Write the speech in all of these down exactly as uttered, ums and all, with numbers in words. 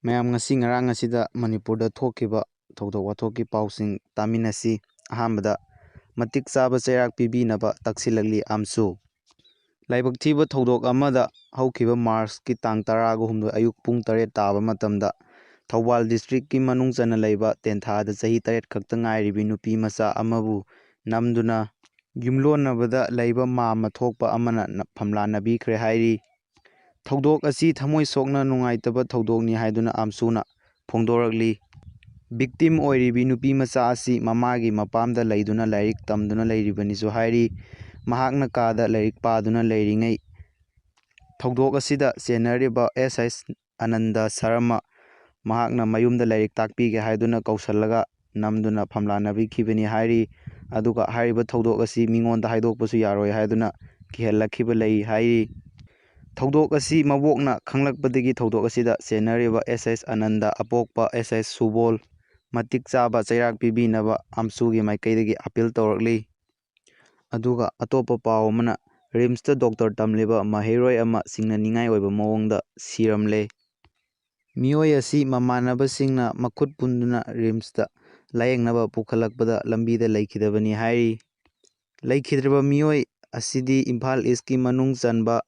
ꯃꯌꯥꯝ, ꯉꯁꯤ ꯉꯔꯥꯡ ꯑꯁꯤꯗ ꯃꯅꯤꯄꯨꯔꯗ ꯊꯣꯛꯈꯤꯕ ꯊꯧꯗꯣꯛ ꯋꯥꯊꯣꯛꯀꯤ ꯄꯥꯎꯁꯤꯡ ꯇꯥꯃꯤꯟꯅꯁꯤ꯫ ꯑꯍꯥꯟꯕꯗ, ꯃꯇꯤꯛ ꯆꯥꯕ ꯆꯩꯔꯥꯛ ꯄꯤꯕꯤꯅꯕ ꯇꯛꯁꯤꯜꯂꯛꯂꯤ ꯑꯥꯝꯁꯨ꯫ ꯂꯥꯏꯕꯛ ꯊꯤꯕ ꯊꯧꯗꯣꯛ ꯑꯃꯗ, ꯍꯧꯈꯤꯕ ꯃꯥꯔꯆꯀꯤ ꯇꯥꯡ ꯇꯔꯥꯒ ꯍꯨꯝꯗꯣꯏ ꯑꯌꯨꯛ ꯄꯨꯡ ꯇꯔꯦꯠ ꯇꯥꯕ ꯃꯇꯝꯗ ꯊꯧꯕꯥꯜ ꯗꯤꯁꯇ꯭ꯔꯤꯛꯀꯤ ꯃꯅꯨꯡ ꯆꯟꯅ ꯂꯩꯕ ꯇꯦꯟꯊꯥꯗ ꯆꯍꯤ ꯇꯔꯦꯠ ꯈꯛꯇ ꯉꯥꯏꯔꯤꯕꯤ ꯅꯨꯄꯤ ꯃꯆꯥ ꯑꯃꯕꯨ ꯅꯝꯗꯨꯅ ꯌꯨꯝꯂꯣꯟꯅꯕꯗ ꯂꯩꯕ ꯃꯥꯝꯃ ꯊꯣꯛꯄ ꯑꯃꯅ ꯅ-, ꯐꯝꯂꯥꯟꯅꯕꯤꯈ꯭ꯔꯦ ꯍꯥꯏꯔꯤ꯫ ꯊꯧꯗꯣꯛ ꯑꯁꯤ ꯊꯃꯣꯏ ꯁꯣꯛꯅ ꯅꯨꯡꯉꯥꯏꯇꯕ ꯊꯧꯗꯣꯛꯅꯤ ꯍꯥꯏꯗꯨꯅ ꯑꯥꯝꯁꯨꯅ ꯐꯣꯡꯗꯣꯔꯛꯂꯤ꯫ ꯚꯤꯛꯇꯤꯝ ꯑꯣꯏꯔꯤꯕꯤ ꯅꯨꯄꯤ ꯃꯆꯥ ꯑꯁꯤ ꯃꯃꯥꯒꯤ ꯃꯄꯥꯝꯗ ꯂꯩꯗꯨꯅ ꯂꯥꯏꯔꯤꯛ ꯇꯝꯗꯨꯅ ꯂꯩꯔꯤꯕꯅꯤꯁꯨ ꯍꯥꯏꯔꯤ꯫ ꯃꯍꯥꯛꯅ ꯀꯥꯗ ꯂꯥꯏꯔꯤꯛ ꯄꯥꯗꯨꯅ ꯂꯩꯔꯤꯉꯩ ꯊꯧꯗꯣꯛ ꯑꯁꯤꯗ ꯆꯦꯟꯅꯔꯤꯕ ꯑꯦꯁ ꯑꯦꯁ ꯑꯅꯟꯗ ꯁꯔꯃ ꯃꯍꯥꯛꯅ ꯃꯌꯨꯝꯗ ꯂꯥꯏꯔꯤꯛ ꯇꯥꯛꯄꯤꯒꯦ ꯍꯥꯏꯗꯨꯅ ꯀꯧꯁꯜꯂꯒ ꯅꯝꯗꯨꯅ ꯐꯝꯂꯥꯟꯅꯕꯤꯈꯤꯕꯅꯤ ꯍꯥꯏꯔꯤ꯫ ꯑꯗꯨꯒ ꯍꯥꯏꯔꯤꯕ ꯊꯧꯗꯣꯛ ꯑꯁꯤ ꯃꯤꯉꯣꯟꯗ ꯍꯥꯏꯗꯣꯛꯄꯁꯨ ꯌꯥꯔꯣꯏ ꯍꯥꯏꯗꯨꯅ ꯀꯤꯍꯜꯂꯛꯈꯤꯕ ꯂꯩ ꯍꯥꯏꯔꯤ꯫ ꯊꯧꯗꯣꯛ ꯑꯁꯤ ꯃꯕꯣꯛꯅ ꯈꯪꯂꯛꯄꯗꯒꯤ ꯊꯧꯗꯣꯛ ꯑꯁꯤꯗ ꯆꯦꯟꯅꯔꯤꯕ ꯑꯦꯁ ꯑꯦꯁ ꯑꯅꯟꯗ ꯑꯄꯣꯛꯄ ꯑꯦꯁ ꯑꯦꯁ ꯁꯨꯕꯣꯜ ꯃꯇꯤꯛ ꯆꯥꯕ ꯆꯩꯔꯥꯛ ꯄꯤꯕꯤꯅꯕ ꯑꯥꯝꯁꯨꯒꯤ ꯃꯥꯏꯀꯩꯗꯒꯤ ꯑꯥꯄꯤꯜ ꯇꯧꯔꯛꯂꯤ꯫ ꯑꯗꯨꯒ ꯑꯇꯣꯞꯄ ꯄꯥꯎ ꯑꯃꯅ, ꯔꯤꯝꯁꯇ ꯗꯣꯛꯇꯔ ꯇꯝꯂꯤꯕ ꯃꯍꯩꯔꯣꯏ ꯑꯃ ꯆꯤꯡꯅꯅꯤꯡꯉꯥꯏ ꯑꯣꯏꯕ ꯃꯑꯣꯡꯗ ꯁꯤꯔꯝꯂꯦ꯫ ꯃꯤꯑꯣꯏ ꯑꯁꯤ ꯃꯃꯥꯟꯅꯕꯁꯤꯡꯅ ꯃꯈꯨꯠ ꯄꯨꯟꯗꯨꯅ ꯔꯤꯝꯁꯇ ꯂꯥꯌꯦꯡꯅꯕ ꯄꯨꯈꯠꯂꯛꯄꯗ ꯂꯝꯕꯤꯗ ꯂꯩꯈꯤꯗꯕꯅꯤ ꯍꯥꯏꯔꯤ꯫ ꯂꯩꯈꯤꯗ꯭ꯔꯕ ꯃꯤꯑꯣꯏ ꯑꯁꯤꯗꯤ ꯏꯝꯐꯥꯜ ꯏꯁꯀꯤ ꯃꯅꯨꯡ ꯆꯟꯕ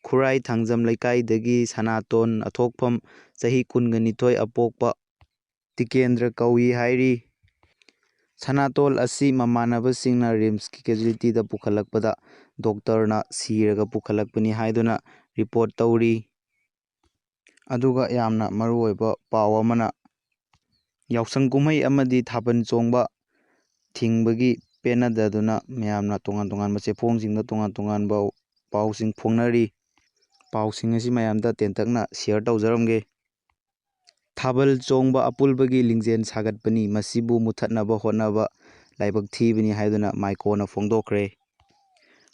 ꯈꯨꯔꯥꯏ ꯊꯥꯡꯖꯝ ꯂꯩꯀꯥꯏꯗꯒꯤ ꯁꯅꯥꯇꯣꯟ ꯑꯊꯣꯛꯐꯝ, ꯆꯍꯤ ꯀꯨꯟꯒ ꯅꯤꯊꯣꯏ ꯑꯄꯣꯛꯄ ꯇꯤꯀꯦꯟꯗ꯭ꯔ ꯀꯧꯏ ꯍꯥꯏꯔꯤ꯫ ꯁꯅꯥꯇꯣꯜ ꯑꯁꯤ ꯃꯃꯥꯟꯅꯕꯁꯤꯡꯅ ꯔꯤꯝꯁꯀꯤ ꯀꯦꯖꯨꯋꯦꯂꯤꯇꯤꯗ ꯄꯨꯈꯠꯂꯛꯄꯗ ꯗꯣꯛꯇꯔꯅ ꯁꯤꯔꯒ ꯄꯨꯈꯠꯂꯛꯄꯅꯤ ꯍꯥꯏꯗꯨꯅ ꯔꯤꯄꯣꯔꯠ ꯇꯧꯔꯤ꯫ ꯑꯗꯨꯒ ꯌꯥꯝꯅ ꯃꯔꯨꯑꯣꯏꯕ ꯄꯥꯎ ꯑꯃꯅ, ꯌꯥꯎꯁꯪ ꯀꯨꯝꯍꯩ ꯑꯃꯗꯤ ꯊꯥꯕꯜ ꯆꯣꯡꯕ ꯊꯤꯡꯕꯒꯤ ꯄꯦꯟꯅꯗꯗꯨꯅ ꯃꯌꯥꯝꯅ ꯇꯣꯉꯥꯟ ꯇꯣꯉꯥꯟꯕ ꯆꯦꯐꯣꯡꯁꯤꯡꯗ ꯇꯣꯉꯥꯟ ꯇꯣꯉꯥꯟꯕ ꯄꯥꯎꯁꯤꯡ ꯐꯣꯡꯅꯔꯤ꯫ ꯄꯥꯎꯁꯤꯡ ꯑꯁꯤ ꯃꯌꯥꯝꯗ ꯇꯦꯟꯇꯛꯅ ꯁꯤꯌꯔ ꯇꯧꯖꯔꯝꯒꯦ꯫ ꯊꯥꯕꯜ ꯆꯣꯡꯕ ꯑꯄꯨꯟꯕꯒꯤ ꯂꯤꯡꯖꯦꯜ ꯁꯥꯒꯠꯄꯅꯤ, ꯃꯁꯤꯕꯨ ꯃꯨꯊꯠꯅꯕ ꯍꯣꯠꯅꯕ ꯂꯥꯏꯕꯛ ꯊꯤꯕꯅꯤ ꯍꯥꯏꯗꯨꯅ ꯃꯥꯏꯀꯣꯅ ꯐꯣꯡꯗꯣꯛꯈ꯭ꯔꯦ꯫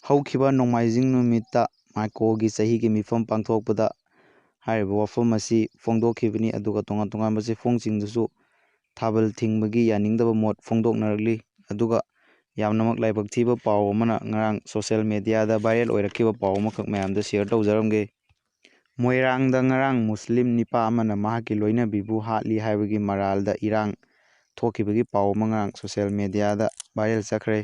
ꯍꯧꯈꯤꯕ ꯅꯣꯡꯃꯥꯏꯖꯤꯡ ꯅꯨꯃꯤꯠꯇ ꯃꯥꯏꯀꯣꯒꯤ ꯆꯍꯤꯒꯤ ꯃꯤꯐꯝ ꯄꯥꯡꯊꯣꯛꯄꯗ ꯍꯥꯏꯔꯤꯕ ꯋꯥꯐꯝ ꯑꯁꯤ ꯐꯣꯡꯗꯣꯛꯈꯤꯕꯅꯤ꯫ ꯑꯗꯨꯒ ꯇꯣꯉꯥꯟ ꯇꯣꯉꯥꯟꯕ ꯆꯦꯐꯣꯡꯁꯤꯡꯗꯁꯨ ꯊꯥꯕꯜ ꯊꯤꯡꯕꯒꯤ ꯌꯥꯅꯤꯡꯗꯕ ꯃꯣꯠ ꯐꯣꯡꯗꯣꯛꯅꯔꯛꯂꯤ꯫ ꯑꯗꯨꯒ ꯌꯥꯝꯅꯃꯛ ꯂꯥꯏꯕꯛ ꯊꯤꯕ ꯄꯥꯎ ꯑꯃꯅ, ꯉꯔꯥꯡ ꯁꯣꯁꯦꯜ ꯃꯦꯗꯤꯌꯥꯗ ꯚꯥꯏꯔꯦꯜ ꯑꯣꯏꯔꯛꯈꯤꯕ ꯄꯥꯎ ꯑꯃꯈꯛ ꯃꯌꯥꯝꯗ ꯁꯤꯌꯔ ꯇꯧꯖꯔꯝꯒꯦ꯫ ꯃꯣꯏꯔꯥꯡꯗ ꯉꯔꯥꯡ ꯃꯨꯁꯂꯤꯝ ꯅꯤꯄꯥ ꯑꯃꯅ ꯃꯍꯥꯛꯀꯤ ꯂꯣꯏꯅꯕꯤꯕꯨ ꯍꯥꯠꯂꯤ ꯍꯥꯏꯕꯒꯤ ꯃꯔꯥꯜꯗ ꯏꯔꯥꯡ ꯊꯣꯛꯈꯤꯕꯒꯤ ꯄꯥꯎ ꯑꯃ ꯉꯔꯥꯡ social mediaꯗ viral ꯆꯠꯈ꯭ꯔꯦ꯫